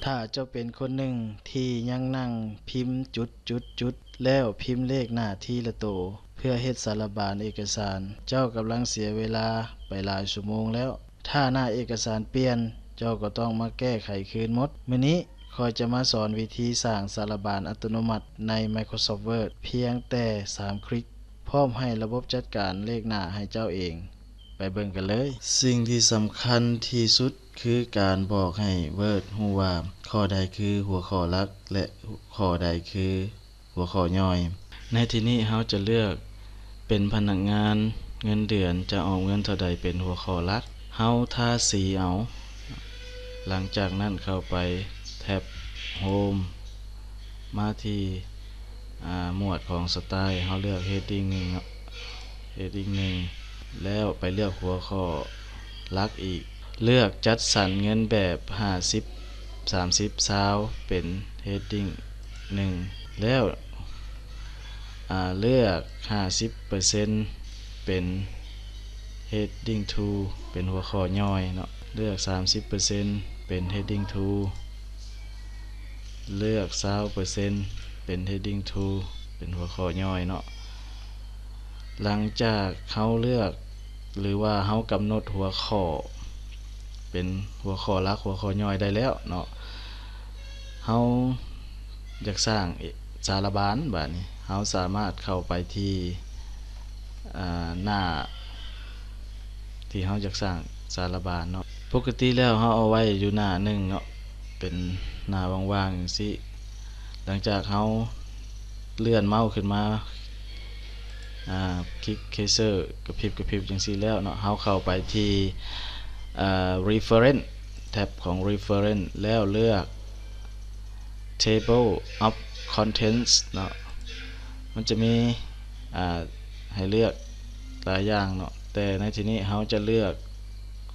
ຖ້າເຈົ້າເປັນຄົນໜຶ່ງທີ່ຍັງນັ່ງພິມຈຸດໆໆ ແລ້ວພິມເລກໜ້າທີລະໂຕ ເພື່ອເຮັດສາລະບານເອກະສານ, ເຈົ້າກຳລັງເສຍເວລາໄປຫຼາຍຊົ່ວໂມງແລ້ວ. ຖ້າໜ້າເອກະສານປ່ຽນ, ເຈົ້າກໍຕ້ອງມາແກ້ໄຂຄືນໝົດ. ມື້ນີ້ຂ້ອຍຈະມາສອນວິທີສ້າງສາລະບານອັດຕະໂນມັດໃນ Microsoft Word ພຽງແຕ່ສາມຄລິກ, ພ້ອມໃຫ້ລະບົບຈັດການເລກໜ້າໃຫ້ເຈົ້າເອງ. ໄປເບິ່ງກັນເລີຍ. ສິ່ງທີ່ສຳຄັນທີ່ສຸດຄືການບອກໃຫ້ Word ຮູ້ວ່າຂໍ້ໃດຄືຫົວຂໍ້ຫຼັກ ແລະ ຂໍ້ໃດຄືຫົວຂໍ້ຍ່ອຍ. ໃນທີ່ນີ້ເຮົາຈະເລືອກເປັນພະນັກງານເງິນເດືອນຈະອອມເງິນເທົ່າໃດເປັນຫົວຂໍ້ຫຼັກ. ເຮົາທາສີເອົາ. ຫຼັງຈາກນັ້ນເຂົ້າໄປແທັບ Home ມາທີ່ ອາ ໝວດຂອງ Style ເຮົາເລືອກ Heading ໜຶ່ງເນາະ Heading ໜຶ່ງ ແລ້ວໄປເລືອກຫົວຂໍ້ຫຼັກອີກ. ເລືອກຈັດສັນເງິນແບບຫ້າສິບ ສາມສິບ ຊາວ ເປັນ Heading ໜຶ່ງ ແລ້ວ ອາ ເລືອກຫ້າສິບເປີເຊັນເປັນ Heading two ເປັນຫົວຂໍ້ຍ່ອຍເນາະ. ເລືອກສາມສິບເປີເຊັນເປັນ Heading two ເລືອກຊາວເປີເຊັນເປັນ Heading two ເປັນຫົວຂໍ້ຍ່ອຍເນາະ. ຫຼັງຈາກເຮົາເລືອກ ຫຼືວ່າເຮົາກຳນົດຫົວຂໍ້ເປັນຫົວຂໍ້ຫຼັກ ຫົວຂໍ້ຍ່ອຍໄດ້ແລ້ວເນາະ, ເຮົາຢາກສ້າງສາລະບານ. ບາດນີ້ເຮົາສາມາດເຂົ້າໄປທີ່ ອາ ໜ້າທີ່ເຮົາຢາກສ້າງສາລະບານເນາະ. ປົກກະຕິແລ້ວເຮົາເອົາໄວ້ຢູ່ໜ້າໜຶ່ງເນາະ ເປັນໜ້າວ່າງໆຈັ່ງຊີ້. ຫຼັງຈາກເຮົາເລື່ອນເມົາຂຶ້ນມາ ອາ ຄລິກເຄີເຊີກະພິບກະພິບຈັ່ງຊີ້ແລ້ວເນາະ, ເຮົາເຂົ້າໄປທີ່ ອາ Reference ແທັບຂອງ Reference ແລ້ວເລືອກ Table of Contents ເນາະ. ມັນຈະມີ ອາ ໃຫ້ເລືອກຫຼາຍຢ່າງເນາະ, ແຕ່ໃນທີ່ນີ້ເຮົາຈະເລືອກ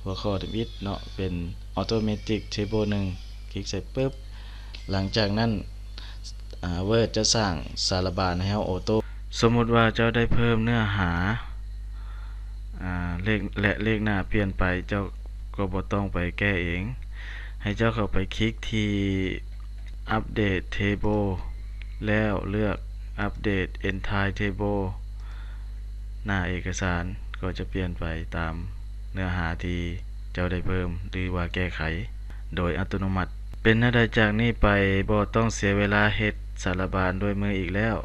ຫົວຂໍ້ທຳອິດເນາະ ເປັນ Automatic Table ໜຶ່ງ ຄລິກໃສ່ປຶບ. ຫຼັງຈາກນັ້ນ ອາ Word ຈະສ້າງສາລະບານໃຫ້ເຮົາໂອໂຕ. ສົມມຸດວ່າເຈົ້າໄດ້ເພີ່ມເນື້ອຫາ ອາ ເລກ ແລະ ເລກໜ້າປ່ຽນໄປ, ເຈົ້າກໍບໍ່ຕ້ອງໄປແກ້ເອງ. ໃຫ້ເຈົ້າເຂົ້າໄປຄລິກທີ່ Update Table ແລ້ວເລືອກ Update Entire Table. ໜ້າເອກະສານກໍຈະປ່ຽນໄປຕາມເນື້ອຫາທີ່ເຈົ້າໄດ້ເພີ່ມ ຫຼືວ່າແກ້ໄຂໂດຍອັດຕະໂນມັດ. ເປັນແນວໃດຈາກນີ້ໄປບໍ່ຕ້ອງເສຍເວລາເຮັດສາລະບານດ້ວຍມືອີກແລ້ວ.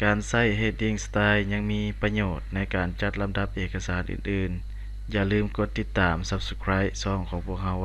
ການໃຊ້ Heading Style ຍັງມີປະໂຫຍດໃນການຈັດລຳດັບເອກະສານອື່ນໆ. ຢ່າລືມກົດຕິດຕາມ Subscribe ຊ່ອງຂອງພວກເຮົາໄວ້.